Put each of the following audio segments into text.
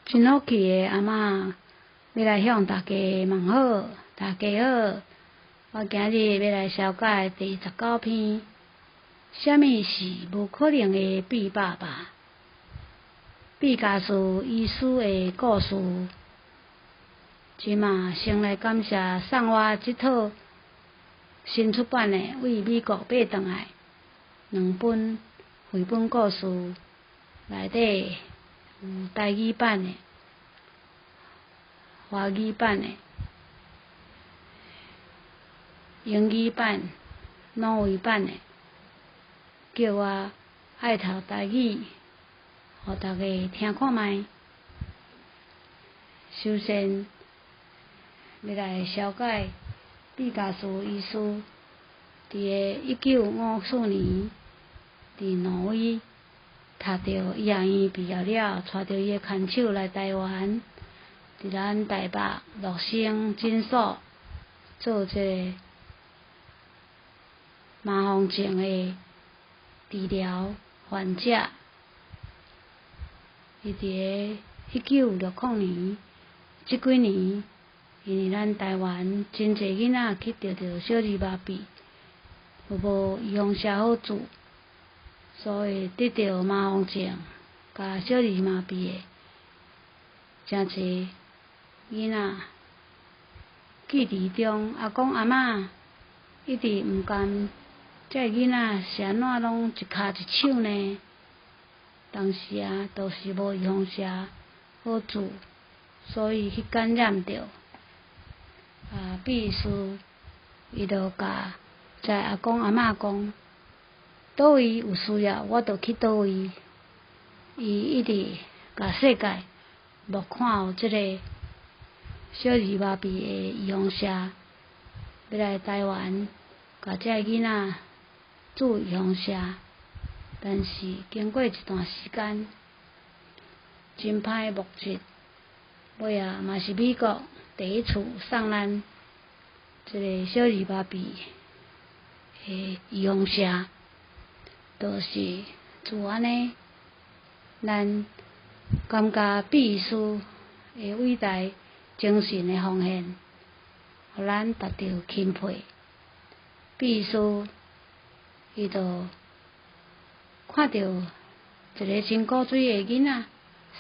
真福氣的阿嬤欲來向大家問好，大家好。我今日欲來紹介第十九篇，啥物是無可能的畢爸爸？畢加斯醫師的故事。這馬先來感謝送我這套新出版的為美國買轉來兩本繪本故事，內底有台語版的、華語版的、英語版、挪威版的，叫我愛讀台語，予大家聽看覓。首先，欲來紹介畢加斯醫師，佇个1954年，佇挪威讀著醫學院畢業了，帶著伊的牽手來台灣，佇咱台北樂生診所做這个麻風症的治療患者。伊佇个1960年，這幾年，因為咱台灣真濟囡仔去著著小兒麻痹，無預防射好注，所以得著麻風症佮小兒麻痹的誠濟囡仔。記憶中，阿公阿嬤一直毋甘，這个囡仔是按怎攏一跤一手呢？當時啊，都是無預防射好注，所以去感染著。啊，畢醫師伊就共這阿公阿嬤講，佗位有需要，我就去佗位。伊一直共世界募款予這个小兒麻痹的預防射，欲來台灣共這个囡仔注預防射。但是經過一段時間，真歹募集，尾仔嘛是美國第一次送咱這个小兒麻痹的預防射，就是自按呢，咱感覺畢醫師的偉大精神的奉獻，予咱達著欽佩。畢醫師伊就看著一个真古錐的囡仔，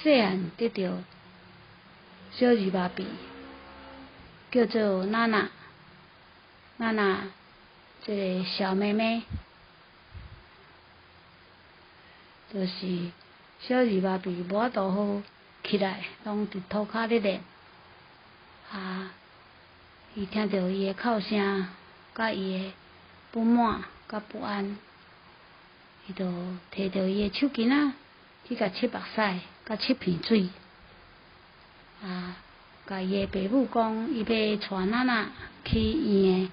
細漢得著小兒麻痹，叫做娜娜，娜娜這个小妹妹，就是小兒麻痹無法度好起來，攏佇塗跤咧練。啊，伊聽著伊的哭聲，佮伊的不滿佮不安，伊就提著伊的手巾仔去共拭目屎，佮拭鼻水。啊，共伊的爸母講，伊欲帶娜娜去醫院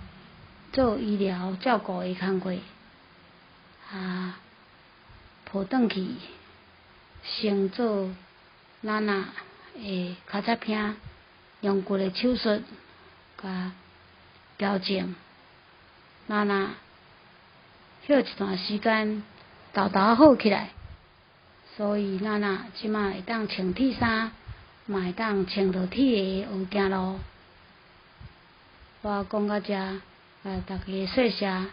做醫療照顧的工課。啊，抱轉去，先做娜娜的跤脊骿溶骨的手術，共矯正。娜娜歇一段時間，沓沓好起來，所以娜娜這馬會當穿鐵衫，嘛會當穿著鐵鞋學行路。我講到遮，啊，大家說聲，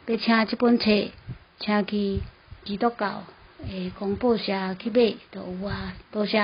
欲請這本冊，請去基督教的公報社去買，就有啊。多謝。